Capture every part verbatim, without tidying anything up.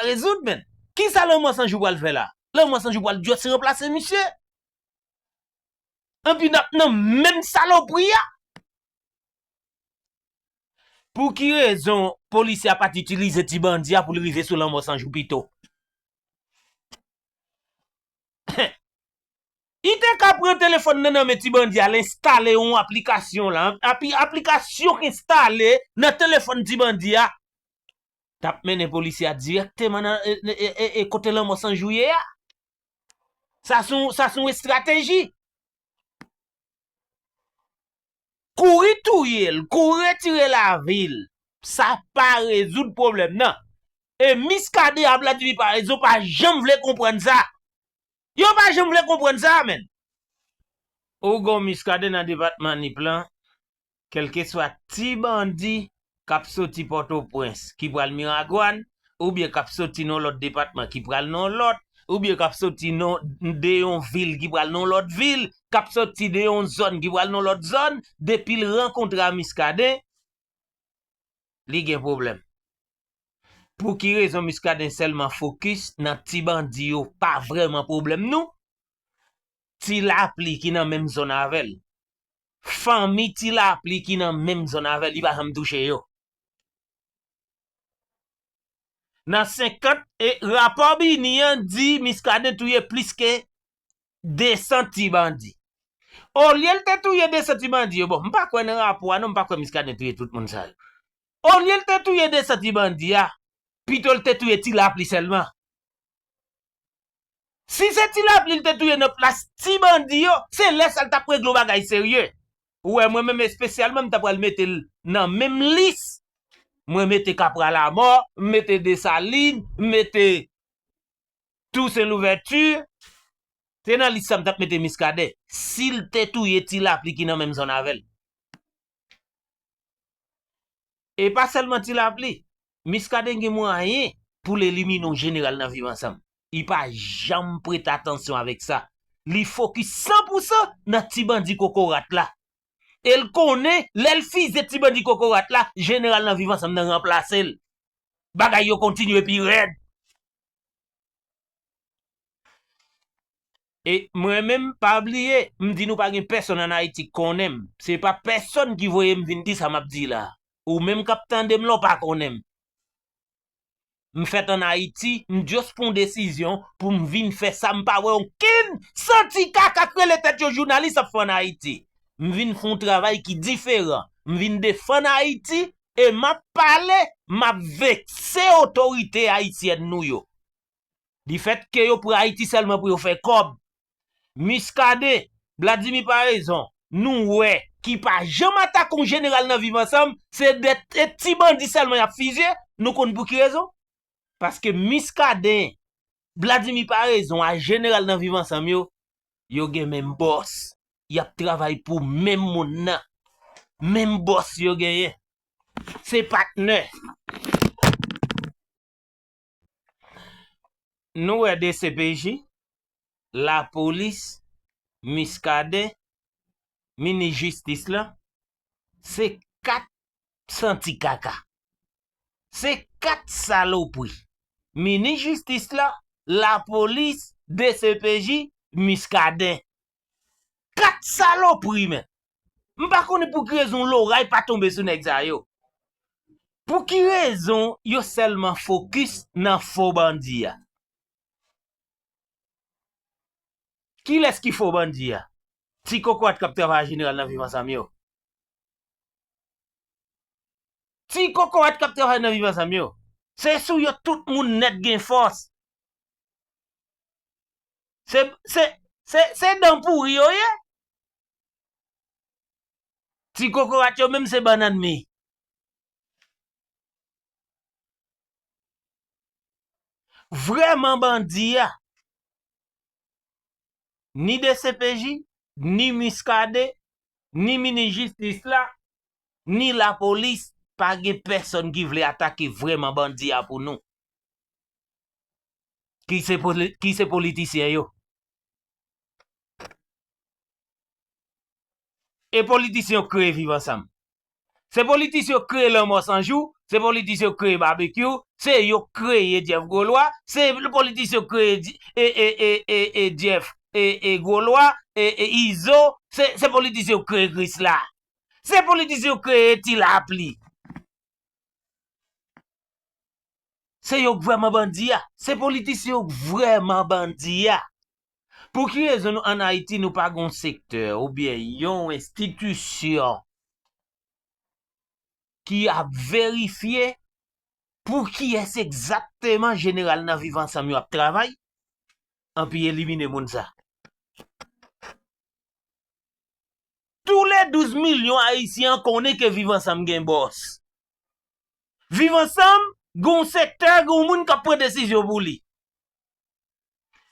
rezoud, menn. Kisa Lanmò San Jou pral fè la? Lanmò San Jou pral just ranplase misye. Anpi n ap nan menm salopri a. Pou ki rezon polisye a pa t itilize ti bandi a pou l rive sou Lanmò San Jou pito? Li te ka pran telefòn nan nan men ti bandi a, l enstale yon aplikasyon la. Api, aplikasyon k enstale nan telefòn ti bandi a t ap mennen polisye a dirèkteman nan e, e, e, e, e kote Lanmò San Jou ye a. Sa se yon, sa se yon estrateji. Kouri touye l, kouri retire lavi l, sa pa rezoud pwoblèm nan. E Miskaden a Vladimir Paraison pa janm vle konprann sa. Yo pa janm vle konprann sa, menn. Ou gon Miskaden nan depatman Nip lan, kèlkeswa ti bandi k ap soti Pòtoprens ki pral Miragwàn, oubyen k ap soti nan yon lòt depatman ki pral nan yon lòt, oubyen k ap soti nan, de yon vil ki pral nan yon lòt vil, k ap soti de yon zòn ki pral nan yon lòt zòn, depi l rankontre a Miskaden, li gen pwoblèm. Pou ki rezon Miskaden sèlman fokis nan ti bandi yo pa vrèman pwoblèm nou? Ti Lapli ki nan menm zòn avè l. Fanmi Ti Lapli ki nan menm zòn avè l, li pa janm touche yo. Nan senkant, e rapò Bini an di Miskaden touye plis ke de san ti bandi. Olye l te touye de san ti bandi yo, bon, m pa kwè nan rapò a non, m pa kwè Miskaden touye tout moun sa yo. Olye l te touye de san ti bandi a, pito l te touye Ti Lapli sèlman. Si se Ti Lapli l te touye nan plas ti bandi yo, se lè sa l t ap regle yon bagay serye. Ou wè, mwen menm espesyalman, m ta pral mete l nan menm lis. Mwen mete Kapra Lamò, m mete Desalin, m mete Tousen Louvèti. Se nan lis sa m t ap mete Miskaden. Si l te touye Ti Lapli ki nan menm zòn avè l. E pa sèlman Ti Lapli. Miskaden gen mwayen pou l elimine yon jeneral nan Viv Ansanm. Li pa janm prete atansyon avèk sa. Li fokis san pou san nan ti bandi kokorat la. E l konnen, lè l fize ti bandi kokorat la, jeneral nan Viv Ansanm nan ranplase l. Bagay yo kontinye pi rèd. E mwen menm, pa bliye, m di nou pa gen pèsonn ann Ayiti k konnen m. Se pa pèsonn ki voye m vin di sa m ap di la. Ou menm k ap tande m la, w pa konnen m. M fèt ann Ayiti, m just pran yon desizyon pou m vin fè sa, m pa wè okenn santi kaka k rele tèt yo jounalis ap fè ann Ayiti. M vin fè yon travay ki diferan. M vin defann Ayiti e m ap pale, m ap vekse otorite ayisyèn nou yo. Difèt ke yo pran Ayiti sèlman pou yo fè kòb. Miskaden, Vladimir Paraison, nou wè, ki pa janm atake yon jeneral nan Viv Ansanm, se de, de ti bandi sèlman y ap fize, nou konn pou ki rezon? Paske Miskaden, Vladimir Paraison a jeneral nan Viv Ansanm yo, yo gen menm bòs. Y ap travay pou menm moun nan. Menm bòs yo genyen. Se patnè. Nou wè D C P J, lapolis, Miskaden, minis jistis la, se kat santi kaka. Se kat salopri. Minis jistis la, lapolis, D C P J, Miskaden. Kat salopri, men. M pa konnen pou ki rezon loray pa tonbe sou nèg sa yo. Pou ki rezon yo sèlman fokis nan fo bandi a? Kilès ki fo bandi a? Ti kokorat k ap travay a jeneral nan Viv Ansanm yo. Ti kokorat k ap travay nan Viv Ansanm yo. Se sou yo tout moun nèt gen fòs. Se, se, se, se dan pouri yo ye. Ti kokorat yo menm se bannann mi. Vrèman bandi a, ni D C P J, ni Miskaden, ni minis jistis la, ni lapolis, pa gen pèsonn ki vle atake vrèman bandi a pou nou. Ki se poli-, ki se politisyen yo. E politisyen yo kreye Viv Ansanm. Se politisyen yo kreye Lanmò San Jou, se politisyen yo kreye Babekyou, Se yo k kreye Jeff Golwa, se politisyen yo k kreye Di- e, e, e, e, e, Jeff e, e, Golwa, e, e, Izo, se, se politisyen yo k kreye Krisla. Se politisyen yo k kreye Ti Lapli. Se yo k vrèman bandi a. Se politisyen yo k vrèman bandi a. Pou ki rezon nou ann Ayiti nou pa gen yon sektè oubyen yon enstitisyon ki ap verifye pou kiyès egzakteman jeneral nan Viv Ansanm yo ap travay, anpi elimine moun sa. Tou le douz milyon Ayisyen an konnen ke Viv Ansanm gen bòs. Viv Ansanm gen yon sektè, gen yon moun k ap pran desizyon pou li.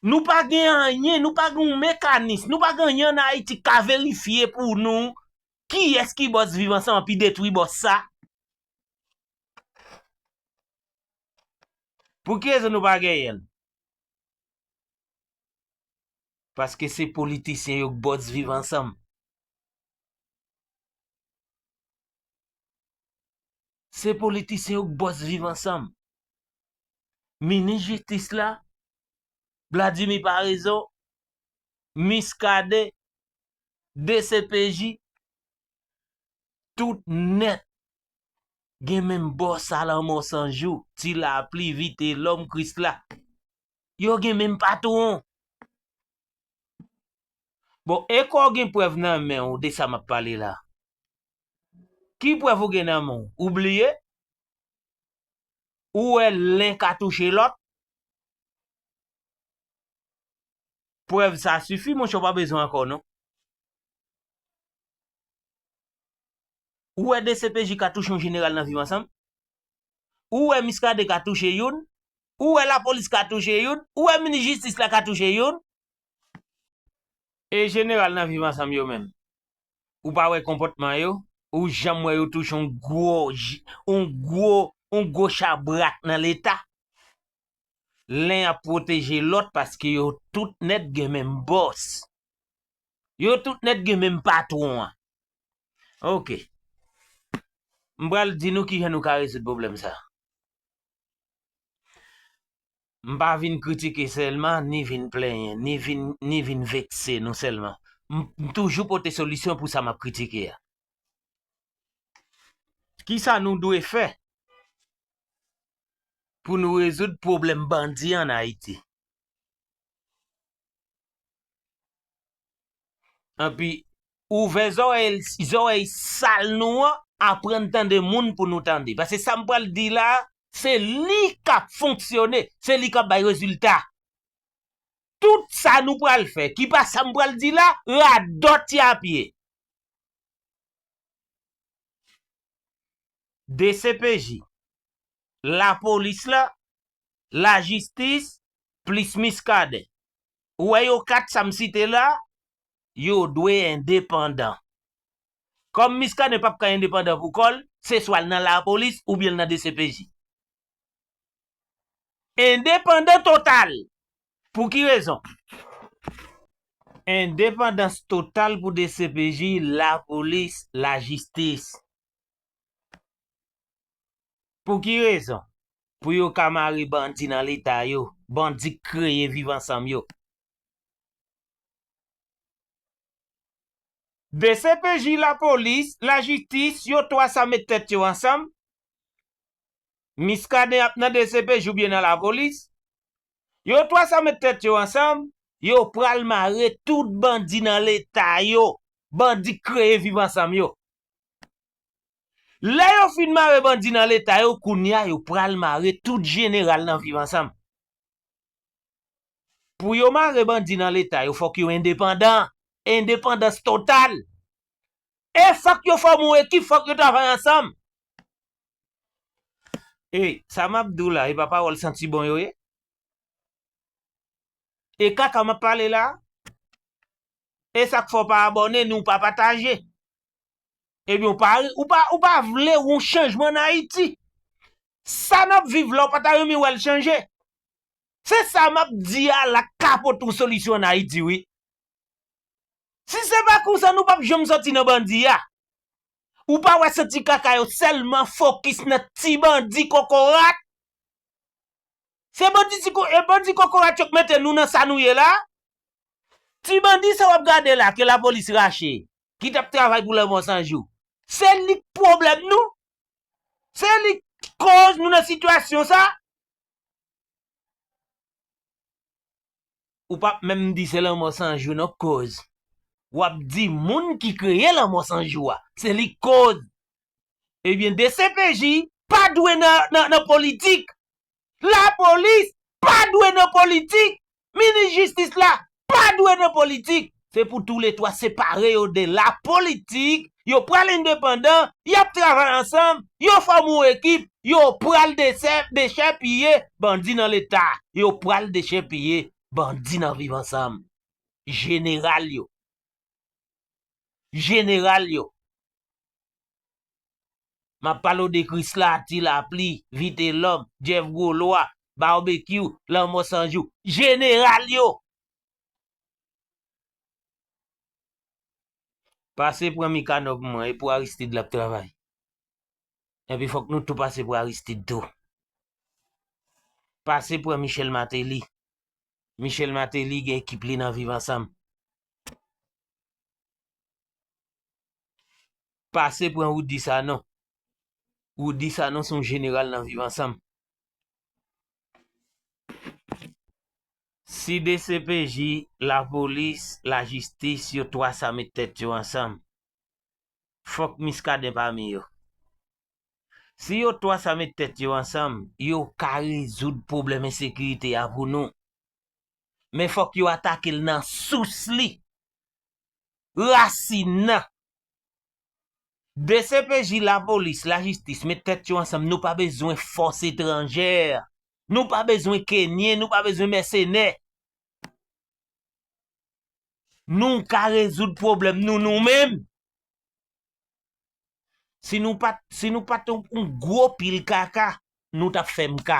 Nou pa gen anyen, nou pa gen yon mekanis, nou pa gen anyen ann Ayiti k ka verifye pou nou kiyès ki bòs Viv Ansanm anpi detwi bòs sa. Pou ki rezon nou pa genyen l? Paske se politisyen yo k bòs Viv Ansanm. Se politisyen yo k bòs Viv Ansanm. Minis jistis la, Vladimir Paraison, Muscadin, D C P J, tout nèt gen menm bòs a Lanmò San Jou, Ti Lapli, Vitelòm, Krisla. Yo gen menm patwon. Bon, e kò w gen prèv nan men w de sa m ap pale la? Ki prèv ou gen nan men w? Ou bliye? Ou wè len ka touche lòt? Prèv sa sifi, monchè, w pa bezwen ankò, non. Ou wè D C P J ka touche yon jeneral nan Viv Ansanm? Ou wè Muscadin ka touche youn? Ou wè lapolis ka touche youn? Ou wè minis jistis la ka touche youn? E jeneral nan Viv Ansanm yo menm? Ou pa wè konpòtman yo? Ou janm wè yo touche yon gwo, j- yon gwo, yon gwo chabrak nan Leta? Len ap pwoteje lòt paske yo tout nèt gen menm bòs. Yo tout nèt gen menm patwon an. Oke. M pral di nou kijan nou ka rezoud pwoblèm sa. M pa vin kritike sèlman, ni vin plenyen, ni vin, ni vin vekse nou sèlman. M, m toujou pote solisyon pou sa m ap kritike a. Kisa nou dwe fè pou nou rezoud pwoblèm bandi ann Ayiti? Anpi, ouvè zòrèy, zòrèy sal nou an, aprann tande moun pou nou tande. Paske sa m pral di la, se li k ap fonksyone, se li k ap bay rezilta. Tout sa nou pral fè, ki pa sa m pral di la, radòt y ap ye. D C P J, lapolis la, lajistis, plis Muscadin. Ou wè yo kat sa m site la, yo dwe endepandan. Kòm Muscadin p ap ka endepandan pou kò l, se swa l nan lapolis oubyen l nan D C P J. Endepandan total. Pou ki rezon? Endepandans total pou D C P J, lapolis, lajistis. Pou ki rezon? Pou yo ka mare bandi nan Leta yo, bandi k kreye Viv Ansanm yo. D C P J, lapolis, lajistis, yo twa sa met tèt yo ansanm. Muscadin ap nan D C P J oubyen nan lapolis. Yo twa sa met tèt yo ansanm, yo pral mare tout bandi nan Leta yo, bandi k kreye Viv Ansanm yo. Lè yo fin mare bandi nan Leta yo, kounye a yo pral mare tout jeneral nan Viv Ansanm. Pou yo mare bandi nan Leta yo, fòk yo endepandan. Endepandans total. E fòk yo fòme yon ekip, fòk yo travay ansanm. E sa m ap di w la, e pa pawòl santi bon yo ye? E kaka m ap pale la? E sa k fè w pa abòne ni w pa pataje? Ebyen, ou pa, ou pa, ou pa vle yon chanjman ann Ayiti. Sa n ap viv la, ou pa ta renmen wè l chanje? Se sa m ap di a la k ka pote yon solisyon ann Ayiti, wi. Si se pa konsa, nou p ap janm sòti nan bandi a. Ou pa wè santi kaka yo sèlman fokis nan ti bandi kokorat? Se bandi ti ko-, e bandi kokorat yo k mete nou nan sa nou ye la. Ti bandi sa w ap gade la, ke lapolis rache, ki t ap travay pou Lanmò San Jou. Se li k pwoblèm nou. Se li k koz nou nan sitiyasyon sa. Ou p ap menm di se Lanmò San Jou non k koz. W ap di moun ki kreye Lanmò San Jou a, se li k koz. Ebyen, D C P J pa dwe nan, nan, nan politik. Lapolis pa dwe nan politik. Minis jistis la pa dwe nan politik. Se pou toulètwa separe yo de lapolitik. Yo pral endepandan, y ap travay ansanm, yo fòme yon ekip, yo pral desè-, dechèpiye bandi nan Leta. Yo pral dechèpiye bandi nan Viv Ansanm. Jeneral yo. Jeneral yo. M ap pale w de Krisla, Ti Lapli, Vitelòm, Jeff Gwolwa, Barbecue, Lanmò San Jou. Jeneral yo! Pase pran Mikanò pou mwen, e pou Aristide l ap travay. Epi fòk nou tou pase pran Aristide tou. Pase pran Michel Martelly. Michel Martelly gen ekip li nan Viv Ansanm. Pase pran Roudy Sanon. Roudy Sanon se yon jeneral nan Viv Ansanm. Si D C P J, lapolis, lajistis, yo twa sa met tèt yo ansanm, fòk Muscadin pami yo. Si yo twa sa met tèt yo ansanm, yo ka rezoud pwoblèm ensekirite a pou nou. Men fòk yo atake l nan sous li. Rasin nan. D C P J, lapolis, lajistis, met tèt yo ansanm. Nou pa bezwen fòs etranjè. Nou pa bezwen Kenyen, nou pa bezwen mèsenè. Nou ka rezoud pwoblèm nou, nou menm. Si nou pa t, si nou pa t yon, yon gwo pil kaka, nou t ap fè M K.